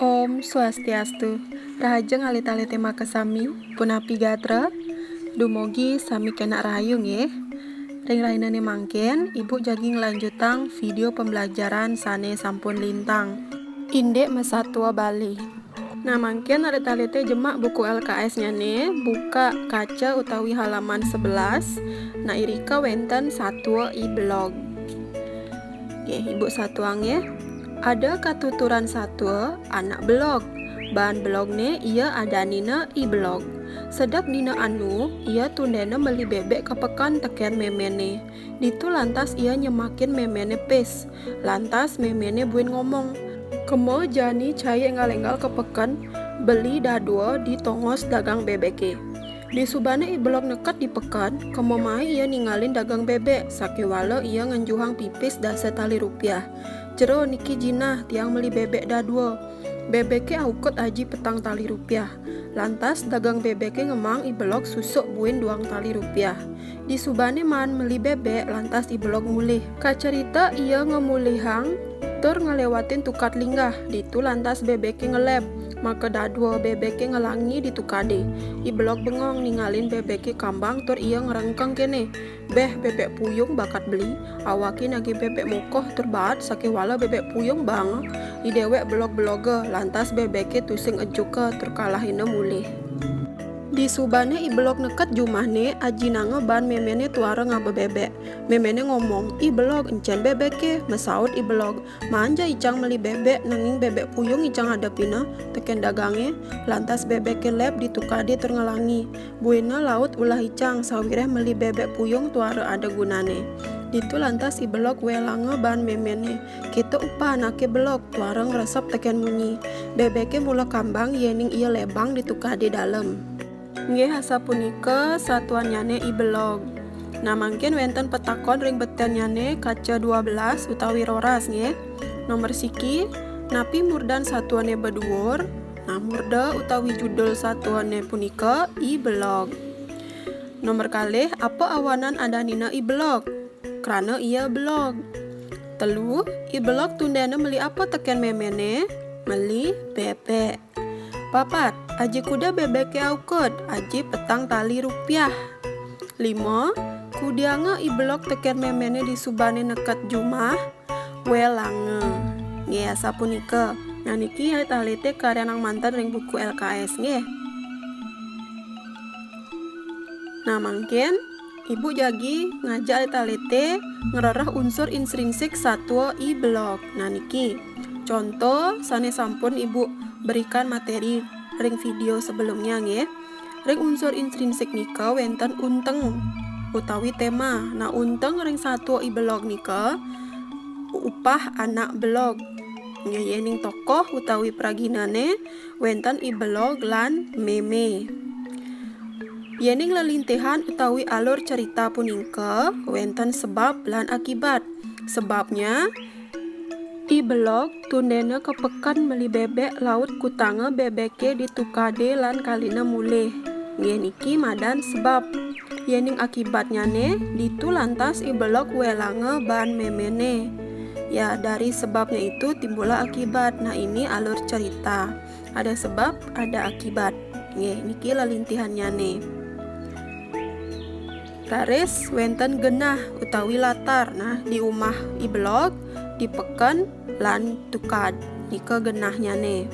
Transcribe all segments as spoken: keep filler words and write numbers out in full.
Om Swastiastu. Rahajeng alit-alité makasami, punapi gatra? Dumugi sami kénak rahayu nggih. Ring rahinané mangkin, Ibu jagi nglanjutang vidéo pembelajaran sané sampun lintang. Indik masatua Bali. Nah, mangkin alit-alité jemak buku L K S-nyané, buka kaca utawi halaman sebelas. Nah, irika wénten satua I Belog. Nggih, Ibu satuang nggih. Ada katuturan satua, anak belog. Baan belogné ia adanina I Belog. Sedek dina anu, ia tundéna meli bébék ka peken tekén méméné. Ditu lantas ia nyemakin méméné pis. Lantas méméné buin ngomong, "Kema jani cai énggal-énggal ka peken, beli dadua di tongos dagang bébéké." Disubané I Belog neked di peken, kema mai ia ningalin dagang bébék, sakéwala ia ngenjuhang pipis dasa tali rupiah. "Jero niki jinah, tiang meli bébék dadua. Bébéké aukud aji petang tali rupiah." Lantas dagang bébéké ngemaang I Belog susuk buin duang tali rupiah. Disubané maan meli bébék, lantas I Belog mulih. Kacerita ia ngemulihang tur ngléwatin tukad linggah, ditu lantas bébéké ngeleb, maka dadua bébéké ngelangi di tukadé. I Belog bengong ningalin bébéké kambang tur ia ngrengkeng kéné, "Béh, bébék puyung bakat beli, awaké nagih bébék mokoh tur baat sakéwala bébék puyung baanga." I déwék belog-beloga, lantas bébéké tusing ejuka tur kalahina mulih. Disubané I Belog neked jumahné, ajinanga baan méméné tuara ngaba bébék. Méméné ngomong, "I Belog, encén bébéké?" Masaut I Belog, "Maan ja icang meli bébék, nanging bébék puyung icang adepina tekén dagangé." Lantas bébéké leb di tukadé tur ngelangi. Buina laut ulah icang, sawiréh meli bébék puyung tuara ada gunané. Ditu lantas I Belog wélanga baan méméné. Kéto upah anaké belog, tuara ngresep tekén munyi. Bébéké mula kambang yéning ia lebang di tukadé dalem. Nggih, asapunika satuannyané I Belog. Nah, mangkin wénten patakon ring beténnyané kaca dua belas utawi roras nggih. Nomor siki, napi murdan satuané baduur? Nah, murda utawi judul satuané punika I Belog. Nomor kalih, apa awanan adanina I Belog? Krana ia belog. Telu, I Belog tundéna meli apa tekén méméné? Meli bébék. Papat, aji kuda bébéké aukud, aji petang tali rupiah. Lima, kudianga I Belog tekén méméné disubané neked jumah? Wélanga. Nggih, asapunika. Nah, niki alit-alité karyanang manten ring buku L K S nggih. Nah, mangkin Ibu jagi ngajak alit-alité ngrereh unsur intrinsik satua I Belog. Nah, niki conto sané sampun Ibu berikan materi ring vidéo sebelumnya nggih. Ring unsur intrinsik nika wénten unteng utawi téma. Nah, unteng ring satua I Belog nika upah anak belog. Nggih, yéning tokoh utawi praginané wénten I Belog lan mémé. Yéning lelintihan utawi alur cerita punika wénten sebab lan akibat. Sebabnya, I Belog tundéna ka peken meli bébék laut kutanga bébéké di tukadé lan kalina mulih. Nggih, niki madan sebab. Yéning akibatnyané, ditu lantas I Belog wélanga baan méméné. Ya, dari sebabnya itu timbullah akibat. Nah, ini alur cerita. Ada sebab, ada akibat. Nggih, niki lelintihannyané. Raris wénten genah utawi latar, nah, di umah I Belog, di peken, lan tukad. Nika genahnyané.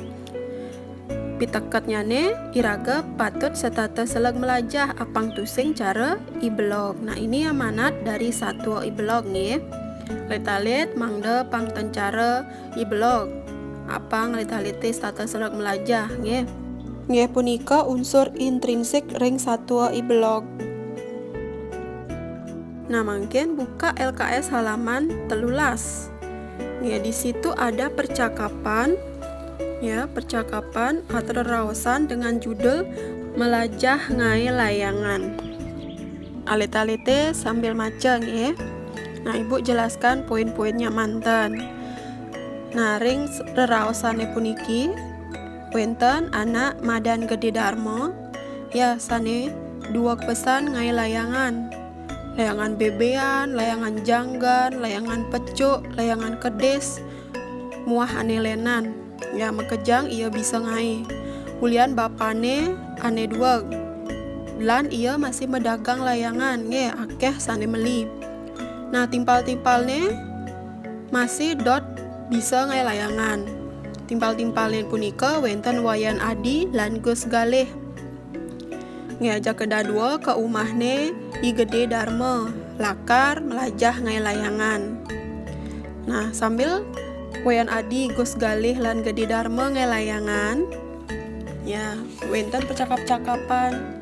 Piteketnyané, iraga patut setata seleg melajah apang tusing cara I Belog. Nah, ini amanat dari satua I Belog nggih. Alit-alit mangda pang ten cara I Belog. Apang alit-alité setata seleg melajah nggih. Nggih, punika unsur intrinsik ring satua I Belog. Nah, mangkin buka L K S halaman telulas. Ya, di situ ada percakapan, ya, percakapan atau reraosan dengan judul Melajah Ngaé Layangan. Alit-alité sambil maca nggih. Nah, Ibu jelaskan poin-poinnya manten. Nah, ring s-, reraosané puniki wénten anak madan Gedé Darma, ya, sané dueg pesan ngaé layangan. Layangan bébéan, layangan janggan, layangan pecuk, layangan kedis, muah ané lénan. Ya, makejang ia bisa ngaé. Ulian bapané ané dueg. Lan ia masih madagang layangan, nggih, akéh sané meli. Nah, timpal-timpalné masih dot bisa ngaé layangan. Timpal-timpalné punika wénten Wayan Adi lan Gus Galih. Nggih, ajak kedadua ka umahné I Gedé Darma, lakar melajah ngaé layangan. Nah, sambil Wayan Adi, Gus Galih lan Gedé Darma ngaé layangan, ya, wénten percakap-cakapan.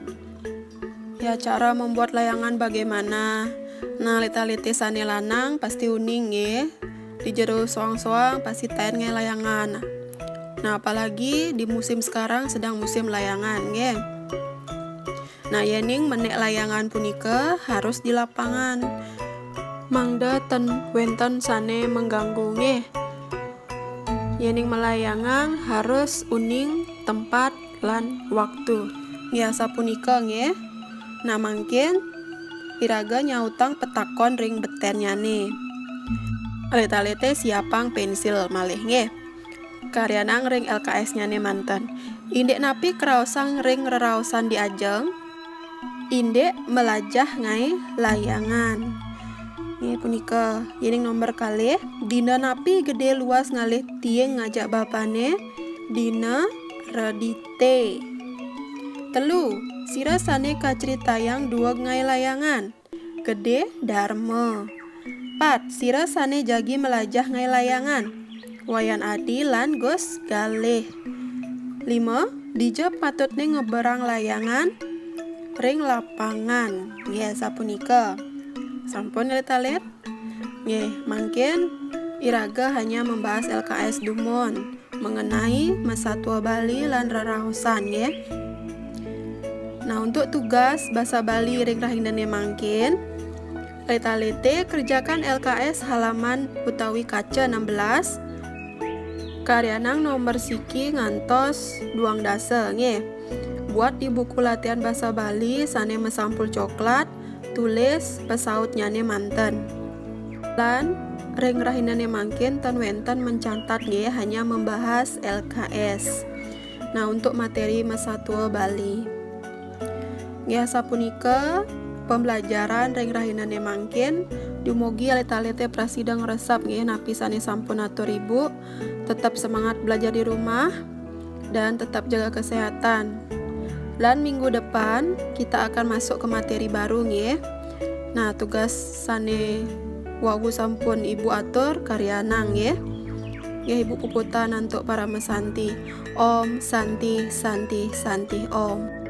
Ya, cara membuat layangan bagaimana? Nah, alit-alité sané lanang pasti uning nggih. Di jero soang-soang pasti taén ngaé layangan. Nah, apalagi di musim sekarang sedang musim layangan nggih. Nah, yéning menék layangan punika harus di lapangan. Mangda ten wénten sané mengganggu nggih. Yéning melayangang harus uning tempat lan waktu. Nggih asapunika nggih. Nah, mangkin iraga nyautang petakon ring beténnyané. Alit-alité siapang pénsil malih nggih. Karyanang ring L K S-nyané manten. Indik napi kraosang ring reraosan di ajeng? Indik melajah ngaé layangan. Nggih punika, yéning nomor kalih, dina napi Gedé luas ngalih tiing ngajak bapané? Dina Redité. Telu, sira sané kacritayang dueg ngaé layangan? Gedé Darma. Pat, sira sané jagi melajah ngaé layangan? Wayan Adi lan Gus Galih. Lima, dija patutné ngeberang layangan? Ring lapangan. Nggih, sapunika. Sampun alit-alit? Nggih, mangkin iraga hanya membahas L K S dumun mengenai masatua Bali lan reraosan nggih. Nah, untuk tugas basa Bali ring rahinané mangkin, alit-alité kerjakan L K S halaman utawi kaca enam belas, karyanang nomor siki ngantos duang dasa nggih. Buat di buku latihan basa Bali sané masampul coklat, tulis pasautnyané manten. Lan ring rahinané mangkin tan wénten mencatat nggih, hanya membahas L K S. Nah, untuk materi masatua Bali. Nggih, sapunika pembelajaran ring rahinané mangkin. Dumugi alit-alité prasida ngresep nggih napi sané sampun atur Ibu. Tetap semangat belajar di rumah dan tetap jaga kesehatan. Lan minggu depan kita akan masuk ke materi baru nggih. Nah, tugas sané wau sampun Ibu atur karyanang nggih. Nggih, Ibu puputang antuk parama santi. Om Santi, Santi, Santi Om.